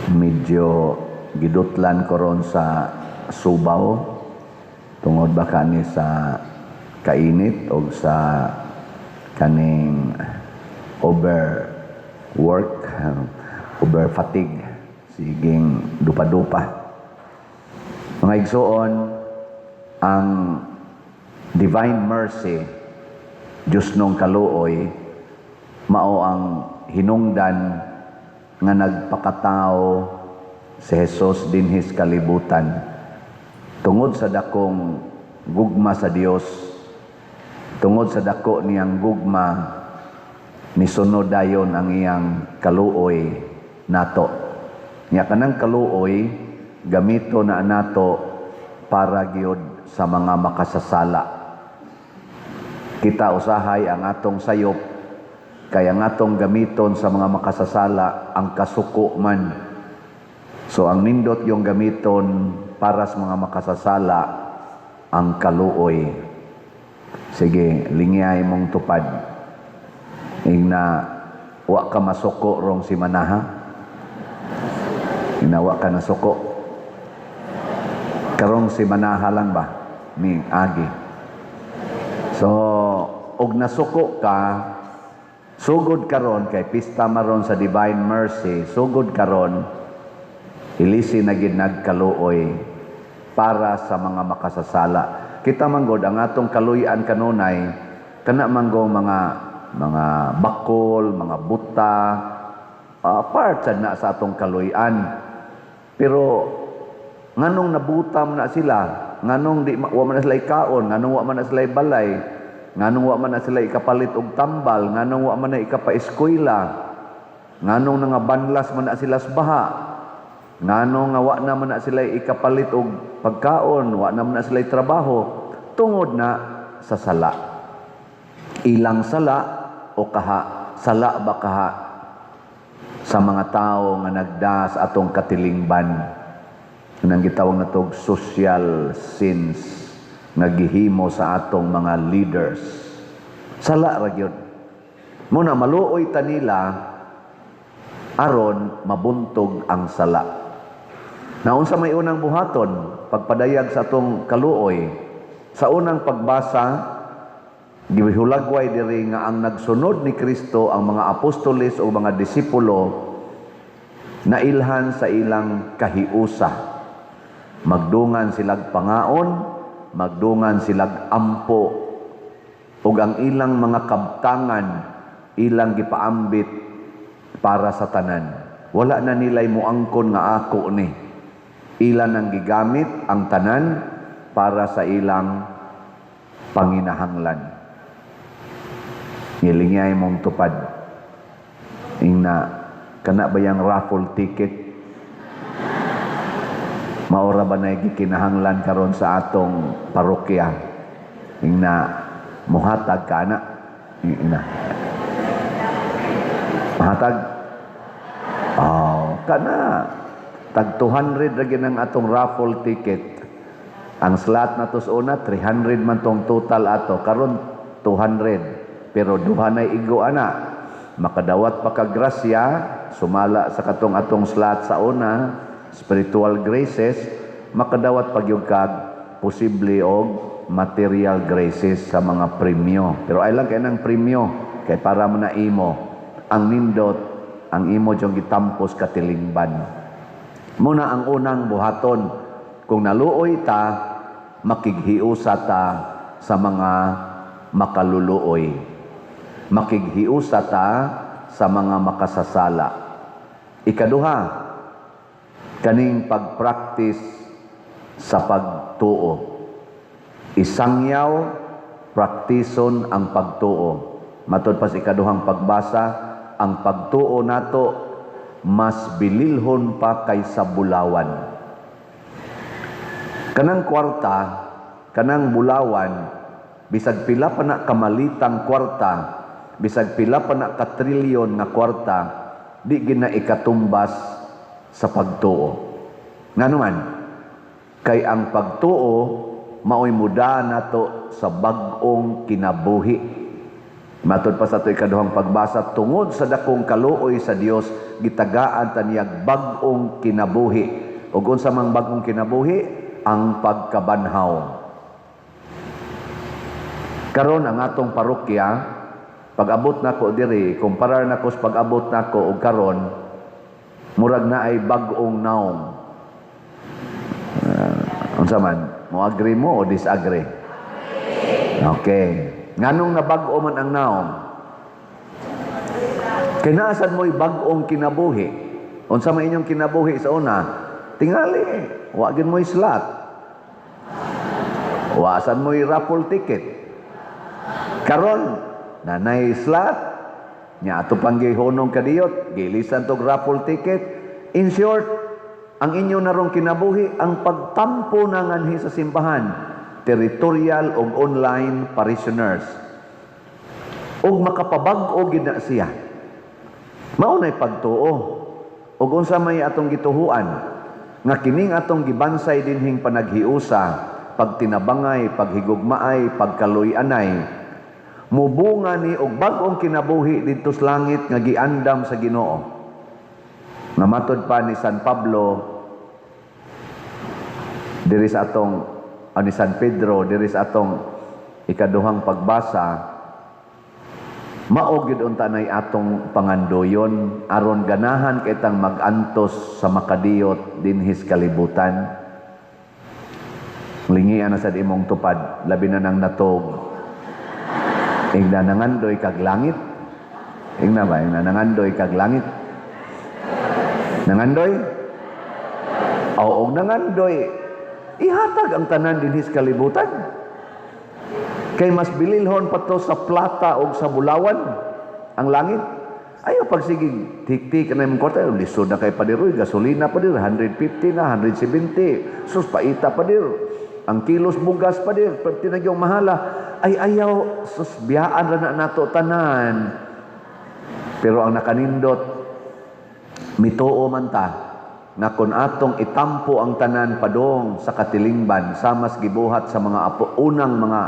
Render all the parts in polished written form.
Medyo gidutlan ko ron sa subaw tungod ba kani sa kainit o sa kaning over work, over fatigue, siging dupa-dupa. Mga igsuon, ang divine mercy, Diyos nung kaluoy, mao ang hinungdan nga nagpakatao si Jesus dinhis kalibutan. Tungod sa dakong gugma sa Dios, tungod sa dako niyang gugma, nisunod dayon ang iyang kaluoy nato. Nya kanang kaluoy gamito na nato para gyud sa mga makasasala. Kita usahay ang atong sayop kay ang atong gamiton sa mga makasasala ang kasuko man. So ang nindot yung gamiton para sa mga makasasala ang kaluoy. Sige, lingyay mong tupad. Ingna wa ka masuko rong simanaha. Ingna wa ka nasuko. Karong simanaha lang ba ni agi. So, og nasuko ka, sugod karon kay pista maron sa Divine Mercy, sugod karon ilisi na gid nagkaluoy para sa mga makasasala. Kita manggod ang atong kaluyan kanunay kana manggo mga bakol, mga buta, part sad na sa atong kaluyan. Pero nganong nabutam na sila, nganong di wa man na sila ikaon, nganong wa man na sila balay, nganong wa man na sila ikapalit og tambal, nganong wa man na ikapaeskwela, nganong nangabanlas man na sila sa baha, nganong nga wa na man na sila ikapalit og pagkaon, wa na man na sila trabaho, tungod na sa sala. Ilang sala o kaha, sala ba kaha sa mga tao nga nagda sa atong katilingban, nang gitawag natog social sins nga gihimo sa atong mga leaders. Sala ra gyud. Muna maluoy ta nila aron mabuntog ang sala. Naunsa may unang buhaton pagpadayag sa atong kaluoy? Sa unang pagbasa, gihulagway diri nga ang nagsunod ni Kristo, ang mga apostoles o mga disipulo, nailhan sa ilang kahiusa. Magdungan silag pangaon, magdungan silag ampo, ug ang ilang mga kabtangan ilang gipaambit para sa tanan. Wala na nila'y muangkon nga ako ni. Ilan ang gigamit ang tanan para sa ilang panginahanglan. Ngilingay mong tupad. Ingna, kana ba yung raffle ticket? Maora ba na gikinahanglan karon sa atong parokya? Ingna, muhatag ka na. Ingna. Mahatag? Oh, kana. Tag 200 ra gyud ang atong raffle ticket. Ang slot na to sa una, 300 man tong total ato. Karon 200. Pero duha na igo ana. Makadawat pa ka grasya, sumala sa katong atong slot sa una, spiritual graces, makadawat pa gyud kag posible og material graces sa mga premyo. Pero ay lang kay nang premyo kay para mo na imo ang nindot ang imo jong gitampos katilingban. Muna ang unang buhaton kung naluoy ta, makighiusa ta sa mga makaluluoy. Makighiusa ta sa mga makasasala. Ikaduha, kaning pagpractice sa pagtuo. Isangyaw, praktison ang pagtuo. Matod pa sa ikaduhang pagbasa, ang pagtuo nato mas bililhon pa kaysa bulawan. Kanang kwarta, kanang bulawan, bisag pila pa na kamalitang kwarta, bisag pila pa na katrilyon nga kwarta, di gina ikatumbas sa pagtuo. Ngano man, kay ang pagtuo maoy muda nato sa bag-ong kinabuhi. Matod pa sa ato ikaduhang pagbasa, tungod sa dakong kaluoy sa Dios, gitagaan ta niyag bag-ong kinabuhi. Ug unsa mang bag-ong kinabuhi? Ang pagkabanhaw. Karon ang atong parokya, pag-abot nako diri, kumparar nako sa pag-abot nako og karon, murag na ay bag-ong naong. Unsa man, mo agree mo o disagree? Okay. Nganong nabag-o man ang naong? Kay naa sad mo'y bag-ong kinabuhi. Unsa man inyong kinabuhi sa una? Tingali, wa gyud mo'y slot. Wa sad mo'y raffle ticket. Karon, nanay slot, nya ato pang gihunong kadiyot, gilisan tog raffle ticket. In short, ang inyo narong kinabuhi, ang pagtampo na nganhi sa simbahan, territorial ug online parishioners. Ug makapabag-o gid na siya. Mao nay pagtuo. Ug unsa may atong gituhuan nga kining atong gibansay dinhing panaghiusa, pagtinabangay, paghigugmaay, pagkaluy-anay, mubunga ni og bag-ong kinabuhi didto sa langit nga giandam sa Ginoo. Nga matod pa ni San Pablo diri sa atong ni San Pedro diri sa atong ikaduhang pagbasa, mao gyud unta nay atong pangandoyon aron ganahan kitang mag-antos sa makadiyot dinhis kalibutan. Lingian na sad imong tupad, labi na nang natog. Ingna nangandoy kag langit. Ingna ba, ingna nangandoy kag langit? Nangandoy? Oo, nangandoy. Ihatag ang tanan dinhis kalibutan. Kay mas bililhon pa to sa plata o sa bulawan ang langit. Ayaw pagsigig tik-tik na imong kwarta, lisod na kay pader, uy, gasolina pader, 150 na, 170. Sus, paita pader. Ang kilos bugas pader, perti na yung mahala. Ay ayaw, sus, biyaan ra na nato tanan. Pero ang nakanindot, mituo man ta, nga kung atong itampo ang tanan padong sa katilingban, samas gibuhat sa mga apo, unang mga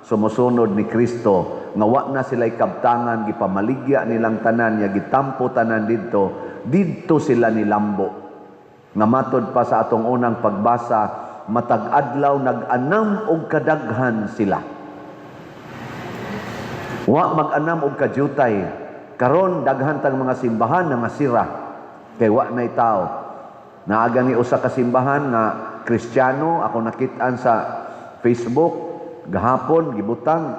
sumusunod ni Kristo, nga wa na sila'y kabtangan, gipamaligya nilang tanan, ya gitampo tanan didto, didto sila nilambo. Nga matod pa sa atong unang pagbasa, matag adlaw nag-anam og kadaghan sila. Wa mag-anam og kadyutay. Karon daghan tang mga simbahan nga masira kay wa nay tao. Naaga ni usa ka simbahan nga Kristiyano, ako nakit-an sa Facebook gahapon gibutang,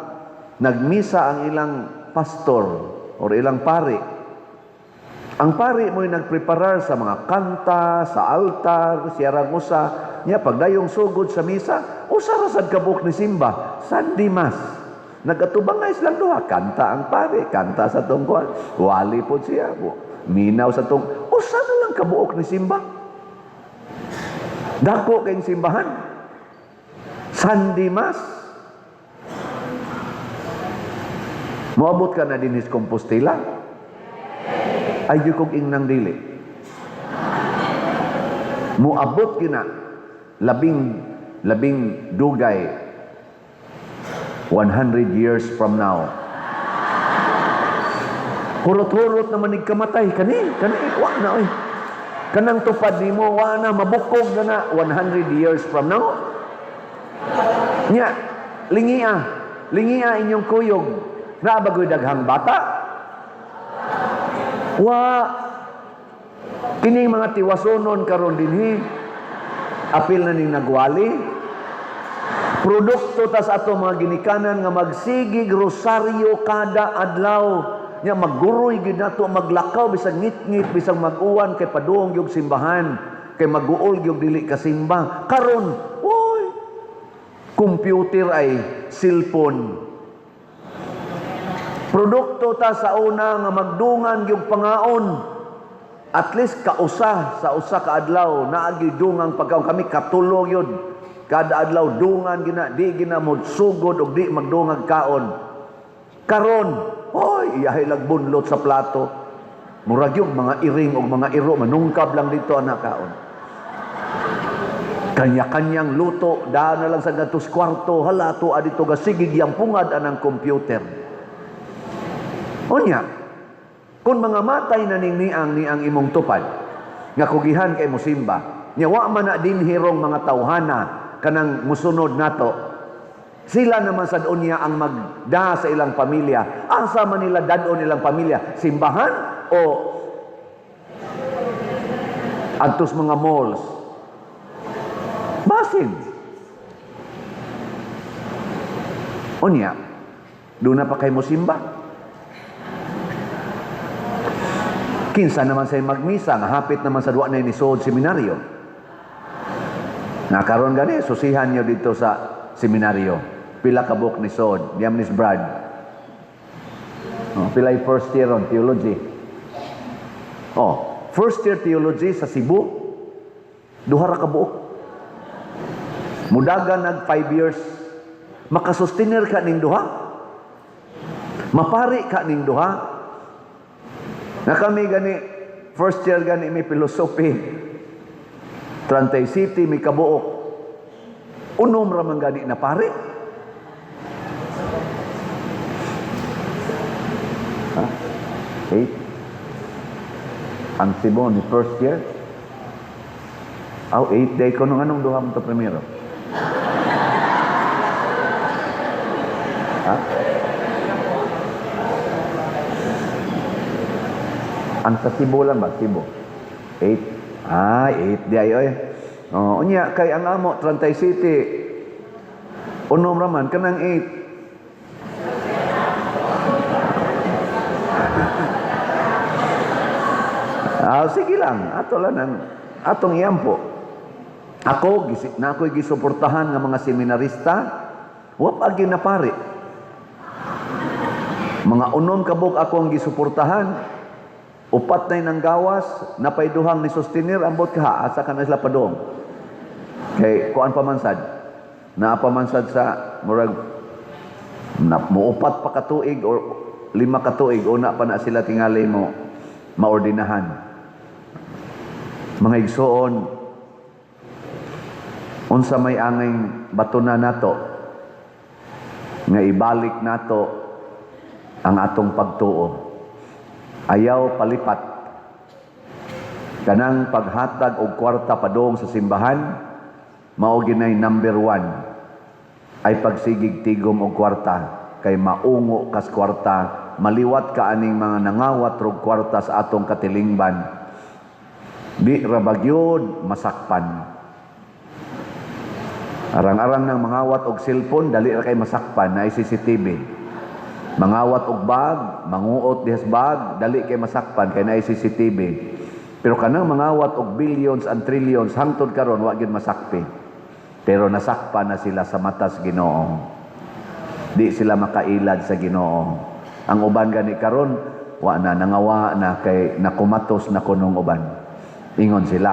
nagmisa ang ilang pastor or ilang pari. Ang pari mo'y nagpreparar sa mga kanta, sa altar, siya ra usa. Nya pagdayong sugod sa misa, usa ra sad kabuok ni simba, Sunday Mass. Nagatubangay silang duha, kanta ang pari, kanta sa tungkuan, wali po siya, minaw sa tung, usa na lang kabuok ni simba. Dako kayong simbahan. Sunday Mass. Moabot ka na din his Compostela? Ay, di kong ingnang dili. Moabot gina labing dugay 100 years from now. Hurot-hurot naman kamatay kani kani wa na oy. Kanang tupad nimo wa na, mabukog na na 100 years from now. Nya lingia, lingia inyong kuyog. Naa ba goy daghang bata? Wa. Kining mga tiwasonon karon dinhi, apil na ning nagwali. Produkto tas ato mga ginikanan nga magsigig rosaryo kada adlaw. Nya magguroy gid nato maglakaw bisag ngit-ngit, bisag mag-uwan, kay padung gyud simbahan, kay maguol gyud dili ka simba. Karon, oy, computer ay cellphone. Produkto ta sa una nga magdungan gyud pangaon. At least kausa sa usa ka adlaw naagi dungang pagkaon, kami katulog yun. Kada adlaw dungan gina, di gina mo sugod og di magdungag kaon. Karon, hoy, iyahay lag bunlot sa plato. Murag yung mga iring og mga iro manungkab lang dito anak kaon. Kanya-kanyang luto, daan na lang sa gatos kwarto, hala to adito gasigig yang pungad anang computer. Unya, kung mga matay na ning niang niang imong tupad, nga kugihan kay mosimba, nya wa man na dinhi rong mga tawhana kanang musunod nato, sila naman sad unya ang magda sa ilang pamilya. Asa man nila dad-on ilang pamilya? Simbahan o adtos mga malls? Basin. Unya, doon na pa kay mosimba. Kinsa naman say magmisa nga hapit naman sa duwa na ni Sood seminaryo. Nakaron gani susihan niyo dito sa seminaryo. Pila ka book ni Sood, niyam ni Brad. Oh, pila first year on theology. Oh, first year theology sa Cebu, duha ra ka buok. Mudagan nag 5 years. Makasustenir ka ning duha. Mapari ka ning duha. Na kami gani first year gani may philosophy. Trantay City may kabuok. Unom ra man gani na pare. Ha? 8. Ang Cebu ni first year. Aw, 8 day ko nung anong duha mo to primero. Ha? Ang sa Cebu lang ba? Cebu. 8. Ah, 8 di ay oy. Oh, unya kay ang amo Trantay City. Unom ra man kanang 8. Ah, sige lang, ato lang ang atong iampo. Ako na ako'y gisuportahan nga mga seminarista, wa pa ginapari. Mga unom kabuk ako ang gisuportahan. Upat na nang gawas, napay duhang ni sustenir ambot ka, asa ka na sila padong. Kay kuan pa man sad. Naa pa man sad sa murag na, muupat pa katuig or 5 katuig una pa na sila tingali mo maordinahan. Mga igsoon, unsa may angay batuna nato nga ibalik nato ang atong pagtuo. Ayaw palipat. Kanang paghatag og kwarta padung sa simbahan, mao ginay number 1 ay pagsigig tigom og kwarta, kay maungo kas kwarta, maliwat ka aning mga nangawat rog kwarta sa atong katilingban. Di ra bagyod masakpan. Arang-arang nang mangawat og cellphone, dali ra kay masakpan na CCTV. Mangawat og bag, manguot dihas bag, dali kay masakpan kay naay CCTV. Pero kanang mangawat og billions and trillions hangtod karon wa gyud masakpi. Pero nasakpan na sila sa matas Ginoo. Di sila makailad sa Ginoo. Ang uban gani karon wa na nangawa na kay nakumatos na kunong uban. Ingon sila,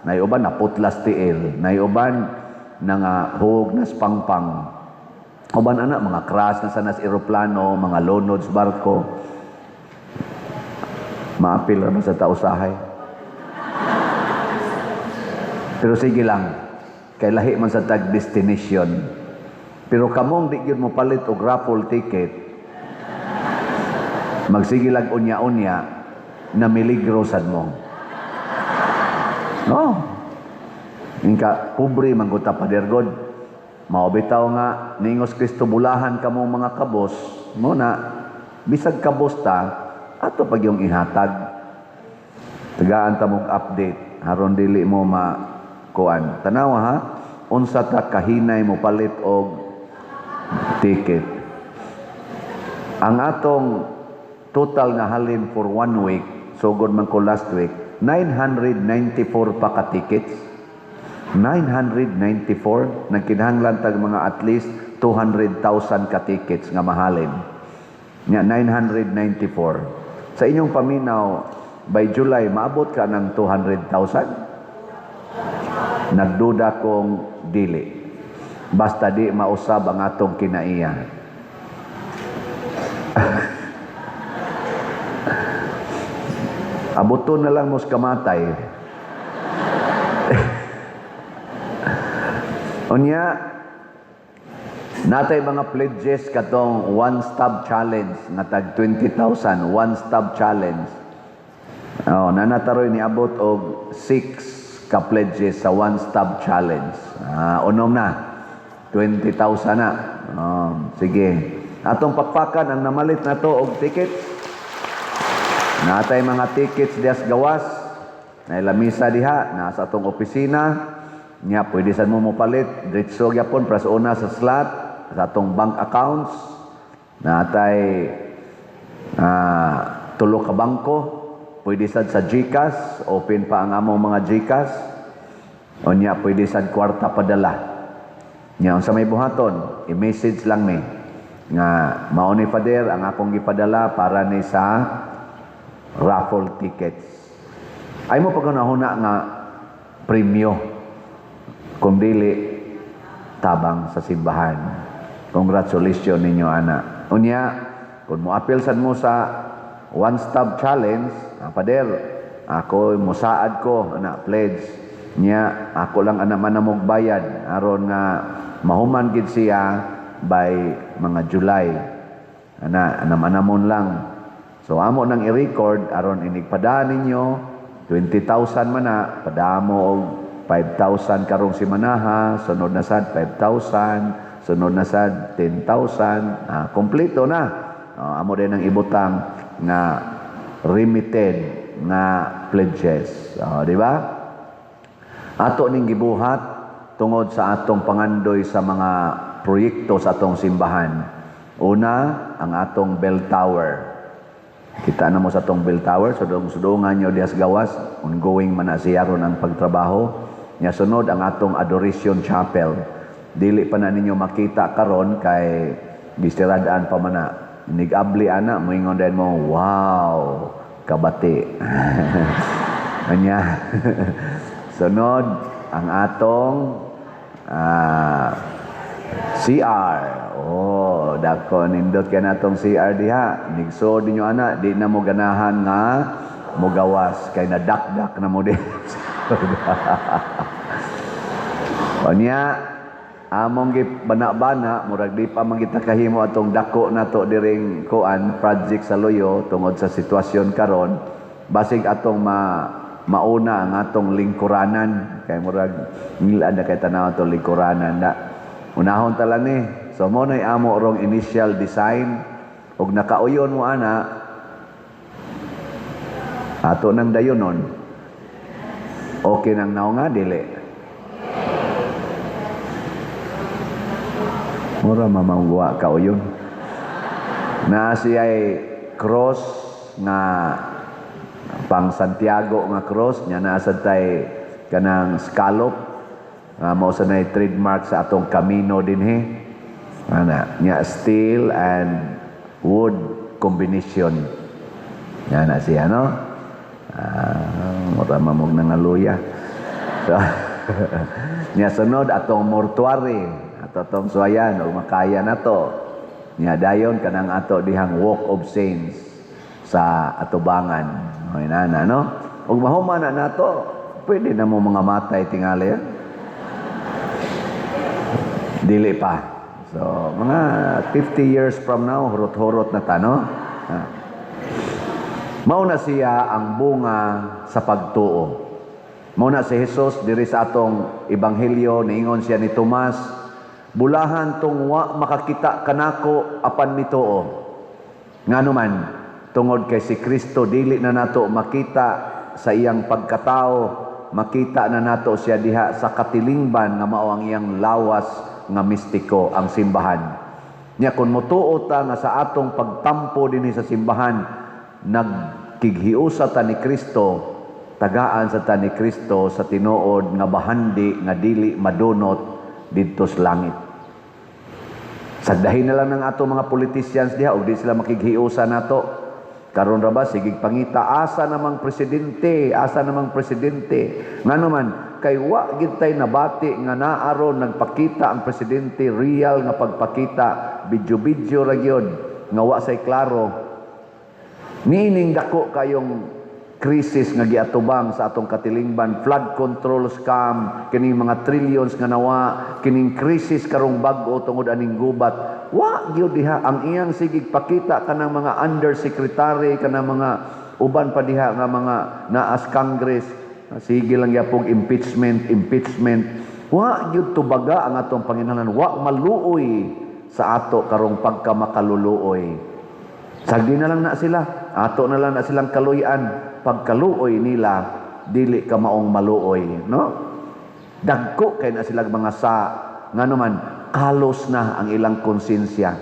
nay uban naputlas tiil, nay uban nangahug nas pangpang. Uban ana mga crash na sa nas eroplano, mga lunod sa barko. Maapil ra man sa tausahay. Pero sige lang, kay lahi man sa tag destination. Pero kamong di gyud mo palit og raffle ticket, magsige lag unya-unya na miligro sad mo. No. Inka pobre man gud ta Pader God. Mao bitaw nga niingos Kristo bulahan kamong mga kabos, mo na bisag kabos ta ato pag yung ihatag. Tagaan ta mong update aron dili mo makuan. Tanawa ha, unsa ta kahinay mo palit og ticket. Ang atong total nga halin for 1 week, sugod man ko last week, 994 pa ka tickets. 994, nagkinahanglan tag mga at least 200,000 ka tickets nga mahalin. Nya 994. Sa inyong paminaw, by July maabot ka ng 200,000? Nagduda kong dili. Basta di mausab ang atong kinaiya. Abuton na lang mos kamatay. Unya, Natay mga pledges katong one stop challenge nga tag 20,000, one stop challenge. Oh, nanataroy niabot og 6 ka pledges sa one stop challenge. Ah, unom na. 20,000 na. Oh, sige. Atong pakpakan ang namalit na to og tickets. Natay mga tickets diha sa gawas. Nay lamisa diha, nasa atong opisina. Nya pwede sad mo mopalit diretso gyapon pras una sa slot sa atong bank accounts. Natay tulo ka bangko, pwede sad sa GCash, open pa ang among mga GCash. Unya pwede sad kwarta padala. Nya unsa may buhaton, i-message lang mi nga mao ni, Father, ang akong gipadala para ni sa raffle tickets. Ay mo paghunahuna nga premyo kung dili tabang sa simbahan. Congratulations ninyo ana. Unya, kung moapil sad mo sa one stop challenge, ah, Father, ako musaad ko ana pledge nya ako lang ana manamog bayad aron nga mahuman gid siya by mga July. Ana, anam-anamon lang. So amo nang i-record aron inigpadaan ninyo 20,000 man na, padamo og 5,000 karong simanaha, sunod na sad 5,000, sunod na sad 10,000, ah, kompleto na. Oh, amo din ang ibutang nga remitted nga pledges. Oh, di ba? Ato ning gibuhat tungod sa atong pangandoy sa mga proyekto sa atong simbahan. Una, ang atong bell tower. Kita na mo sa atong bell tower, sudong sudungan nyo diha sa gawas, ongoing man na siya ron ang pagtrabaho. Nya sunod ang atong Adoration Chapel. Dili pa na ninyo makita karon kay gisiradaan pa man na. Nigabli ana, moingon din mo, "Wow, kabati." Anya. Sunod ang atong CR. Oh, dako nindot kay natong CR diha. Nigsuod ninyo ana, di na mo ganahan nga mogawas kay nadakdak na mo din. Unya, among bana-bana, murag di pa man kita kahimo atong dako nato diring kuan project sa Luyo tungod sa sitwasyon karon. Basig atong mauna ang atong lingkuranan kay murag ngilad na kay tanaw atong lingkuranan na. Unahon tala ni. So mo na'y amo rong initial design ug nakauyon mo ana ato nang dayunon. Okay nang naong nga dili. Mura mamangwa ka uyon. Na siya'y cross nga pang Santiago nga cross nya naa sad tay kanang scallop nga mao sa nay trademark sa atong Camino dinhi. Ana nya steel and wood combination. Nya na siya, no? Ah, mura mamog nangaluya. So, nya sunod atong mortuary ato atong suwayan o makaya na to. Nya dayon kanang ato dihang Walk of Saints sa atubangan. O inana, no? Ug mahuman na nato, pwede na mo mga matay tingali. Eh? Dili pa. So, mga 50 years from now, hurot-hurot na ta, no? Ah. Mao na siya ang bunga sa pagtuo. Mao na si Jesus diri sa atong ebanghelyo, niingon siya ni Tomas, "Bulahan tong wa makakita kanako apan mituo." Ngano man, tungod kay si Kristo dili na nato makita sa iyang pagkatao, makita na nato siya diha sa katilingban nga mao ang iyang lawas nga mistiko, ang simbahan. Nya kung motuo ta nga sa atong pagtampo dinhi sa simbahan, nagkighiusa ta ni Kristo, tagaan sa ta ni Kristo sa tinuod nga bahandi nga dili madunot didto sa langit. Sagdahin na lang ng ato mga politicians diha og di sila makighiusa nato. Karon ra ba sige pangita asa namang presidente, asa namang presidente. Ngano man kay wa gid tay nabati nga naaron nagpakita ang presidente, real nga pagpakita, video-video ra gyud nga wa say klaro. Niining dako kayong Krisis nga giatubang sa atong katilingban, flood control scam, kining mga trillions nga nawa, kining krisis karong bag-o tungod aning gubat. Wa gyud diha ang iyang sigig pakita kanang mga undersecretary, kanang mga uban pa diha nga mga naas Congress, sige lang gyapong impeachment, impeachment. Wa gyud tubaga ang atong panginahanglan, wa maluoy sa ato karong pagkamakaluluoy. Sagdi na lang na sila, ato na lang na silang kaluyan. Pagkaluoy nila, dili ka maong maluoy, no? Dagko kay na sila mga sa ngano man kalos na ang ilang konsensya.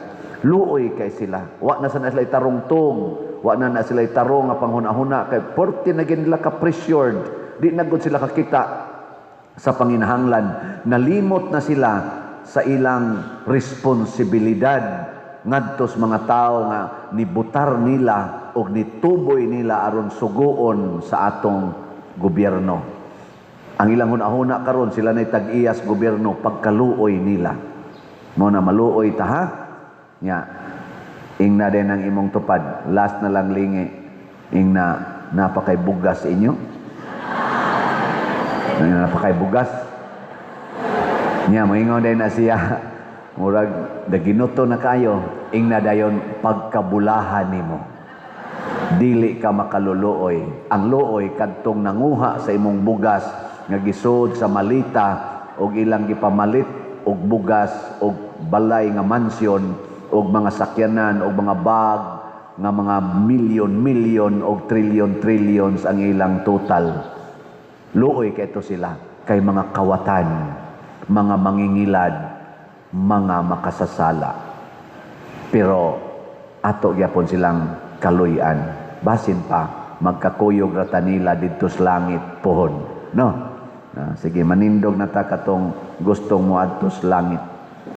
Luoy kay sila. Wa na sa na sila itarungtong, wa na na sila itarong nga panghuna-huna kay porte na gyud nila ka pressured. Di na gud sila kakita sa panginahanglan. Nalimot na sila sa ilang responsibilidad ngadto sa mga tao nga nibutar nila o nituboy nila aron suguon sa atong gobyerno. Ang ilang hunahuna karon, sila na'y tag-iyas gobyerno, pagkaluoy nila. Mo na maluoy ta, ha? Nya. Ingna din ang imong tupad. Last na lang lingi. Ingna napakay bugas inyo. Napakay bugas. Nya moingon din na siya. Murag daginuto na kayo. Ingna dayon pagkabulahan nimo. Dili ka makaluluoy. Ang luoy kadtong nanguha sa imong bugas nga gisod sa malita og ilang gipamalit og bugas og balay nga mansyon og mga sakyanan og mga bag nga mga milyon-milyon og trilyon-trillions ang ilang total. Luoy kay ito sila kay mga kawatan, mga mangingilad, mga makasasala. Pero ato gyapon silang kaluyan. Basin pa magkakuyog ra ta nila didto sa langit pohon. No? Ah, sige, manindog na ta katong gustong mo adto sa langit.